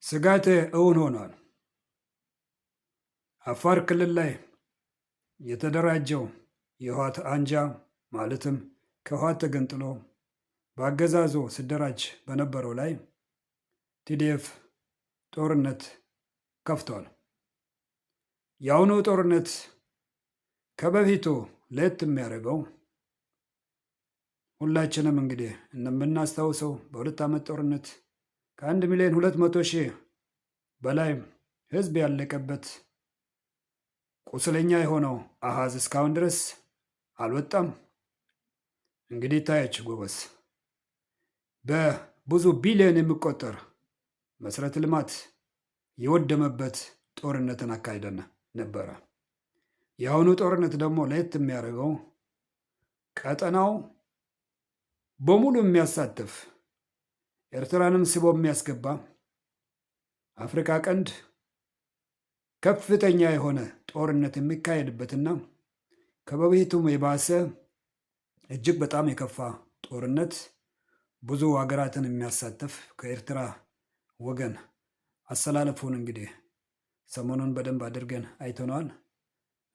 ስጋቴ እውን ሆኗል። አፋር ክልል ላይ የተደራጀው የህወሓት አንጃ፣ ማለትም ከህወሓት ተገንጥሎ በአገዛዙ ሲደራጅ በነበረው ላይ TDF ጦርነት ከፍቷል። የአሁኑ ጦርነት ከበፊቱ ለየት የሚያደርገው ሁላችንም እንግዲህ እንደምናስታውሰው በ2 ዓመት ጦርነት ከ1,200,000 በላይ ህዝብ ያለቀበት፣ ቁስለኛ የሆነው አሃዝ እስካሁን ድረስ አልወጣም። እንግዲህ ታያች ጎበዝ፣ በብዙ ቢሊዮን የሚቆጠር መሰረተ ልማት የወደመበት ጦርነትን አካሂደን ነበረ። የአሁኑ ጦርነት ደግሞ ለየት የሚያደርገው ቀጠናው በሙሉ የሚያሳትፍ፣ ኤርትራንም ስቦ የሚያስገባ፣ አፍሪካ ቀንድ ከፍተኛ የሆነ ጦርነት የሚካሄድበትና ከበፊቱም የባሰ እጅግ በጣም የከፋ ጦርነት ብዙ ሀገራትን የሚያሳትፍ ከኤርትራ ወገን አሰላለፉን እንግዲህ ሰሞኑን በደንብ አድርገን አይተነዋል።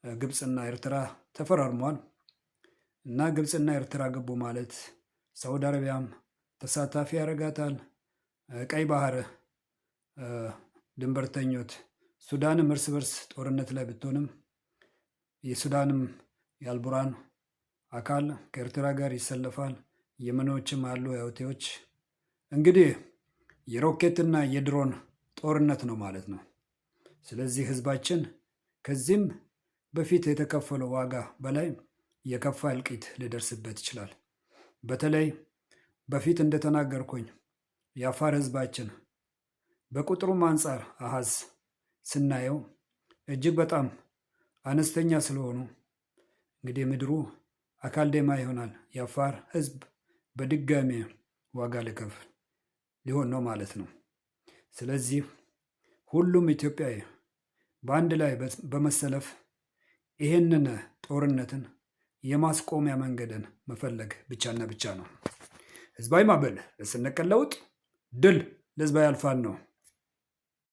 ግብፅና ኤርትራ ተፈራርመዋል እና ግብፅና ኤርትራ ገቡ ማለት ሳውዲ አረቢያም ተሳታፊ ያደርጋታል። ቀይ ባህር ድንበርተኞት ሱዳንም እርስ በርስ ጦርነት ላይ ብትሆንም የሱዳንም የአልቡራን አካል ከኤርትራ ጋር ይሰለፋል። የመኖችም አሉ፣ የሁቲዎች። እንግዲህ የሮኬትና የድሮን ጦርነት ነው ማለት ነው። ስለዚህ ህዝባችን ከዚህም በፊት የተከፈለው ዋጋ በላይ የከፋ እልቂት ሊደርስበት ይችላል። በተለይ በፊት እንደተናገርኩኝ የአፋር ህዝባችን በቁጥሩም አንጻር አሃዝ ስናየው እጅግ በጣም አነስተኛ ስለሆኑ እንግዲህ ምድሩ አካል ደማ ይሆናል። የአፋር ህዝብ በድጋሚ ዋጋ ሊከፍል ሊሆን ነው ማለት ነው። ስለዚህ ሁሉም ኢትዮጵያዊ በአንድ ላይ በመሰለፍ ይህንን ጦርነትን የማስቆሚያ መንገድን መፈለግ ብቻና ብቻ ነው። ህዝባዊ ማዕበል ለስር ነቀል ለውጥ፣ ድል ለህዝባዊ አልፋን ነው።